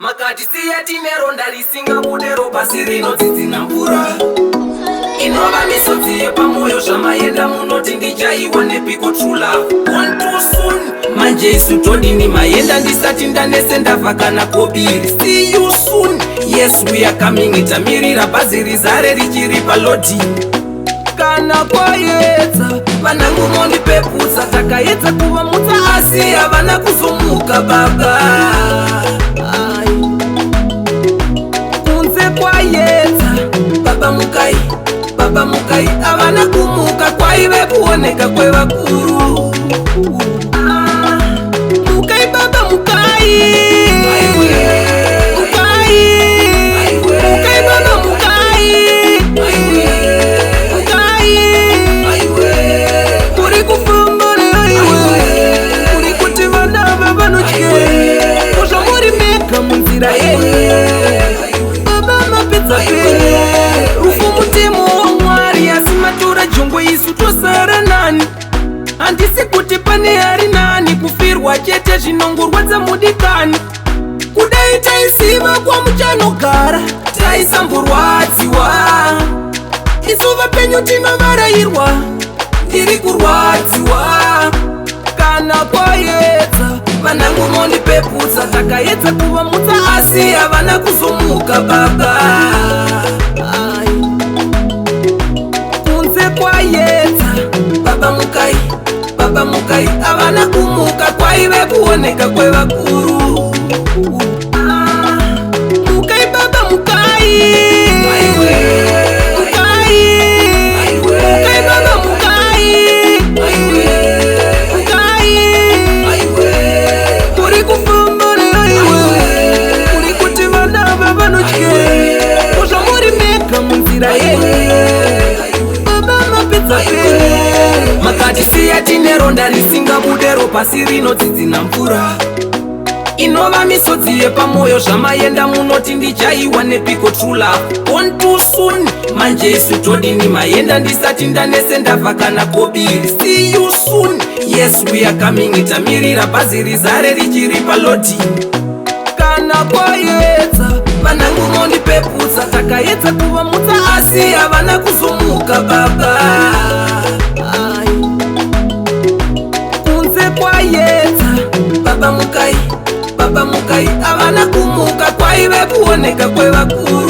Makatisiya tine ronda risingabude ropa rinodzidzina mvura inova misodzi yepamoyo. Zvamaenda munoti ndichaiwa nepiko true love? Gone too soon. Manje isu todini? Maenda ndisati ndanese ndabva kana kobiri. See you soon, yes, we are coming. Tamirira bhazi rizare richiri paloading. Kana kwaedza, vanangu mondipeputsa. Takaedza kuvamutsa asi havana kuzomuka, baba. Ai. Kunze kwaedza, baba mukai, baba mukai. Havana kumuka, kwaive kuoneka kwevakuru. Ah, mukai baba, mukai, mukai, mukai baba, mukai, mukai. Kuri kufamba naiwe, kuri kuti vana ava vanotye kuzvamuri mega munzira yenyu. Baba, mapedza penyu. Rufu mutemo waMwari, asi matora jongwe, isu tosara nani? Handisi kuti pane ari nani, kufirwa chete zvinongorwadza mudikani. Kudai taisiva kwamuchanogara, taisamborwadziwa. Isu vapenyu tinovarayirwa, ndiri kurwadziwa. Kana kwaedza, vanangu mondipeputsa. Takaedza kuvamutsa asi havana kuzomuka, baba. Ai. Kunze kwaedza, baba mukai, baba mukai. Havana kumuka, kwaive kuoneka kwevakuru. Ah, mukai baba, mukai, mukai, mukai baba, mukai, mukai. Kuri kufamba naiwe, kuri kuti vana ava vanotye kuzvamuri mega munzira yenyu. Baba, mapedza penyu. Makatisiya tine ronda risingabude ropa rinodzidzina mvura inova misodzi yepamoyo. Zvamaenda munoti ndichaiwa nepiko true love? Gone too soon. Manje isu todini? Maenda ndisati ndanese ndabva kana kobiri. See you soon, yes, we are coming. Tamirira bhazi rizare richiri paloading. Kana kwaedza, vanangu mondipeputsa. Takaedza kuvamutsa asi havana kuzomuka, baba. Ai. Kunze kwaedza, baba mukai, baba mukai. Havana kumuka, kwaive kuoneka kwevakuru.